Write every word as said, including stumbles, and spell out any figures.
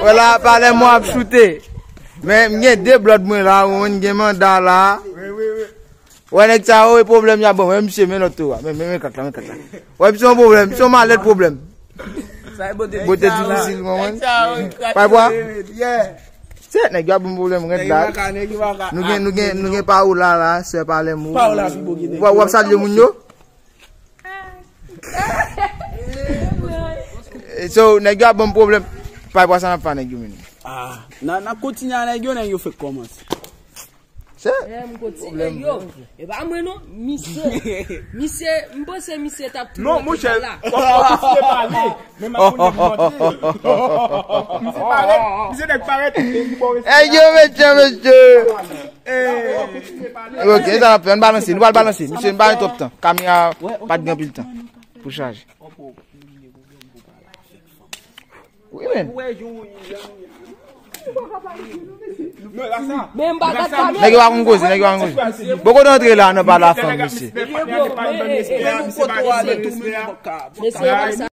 Wè la, palè mwen ap choute. Men m gen de blòd mwen la, mwen gen manda la. Wè nèg sa yo, e pwoblèm y ap ban. Wè misye, men lòt tou a. Men, men, men kak la, men kak la. Wè misye yon pwoblèm, misye yon malèt pwoblèm. Bote difisil, mwen. Pay bwa. Se nèg yo ap ban m pwoblèm rèd la. Nou gen, nou gen, nou gen Paola la, sè palè mwen. Paola pi bon ki nèg yo. W ap salye moun yo? So, nèg yo ap ban m pwoblèm. Pay bwa sa n ap fè nèg yo menm. Ah, n a, n ap kontinye a nèg yo, nèg yo fèk kòmanse. Se? Eh, m kontinye yo. E pa mwen non, misye. Misye, m panse misye t ap tou. Non, monchè, w ap kontinye pale. Men m ap kontinye monte. Misye parèt, misye nèg parèt. Hey yo, mesye, mesye. Ok, sa n ap fè, n balanse, nou pral balanse. Misye, n pa gen twòp tan. Kamera pa t gen anpil tan pou chaje. Wi, men. Men m pa gad kamera. Nèg yo pa konn koze, nèg yo pa konn koze. Poko antre la nan pa la fanm, mesye. Mesye, e pa sa.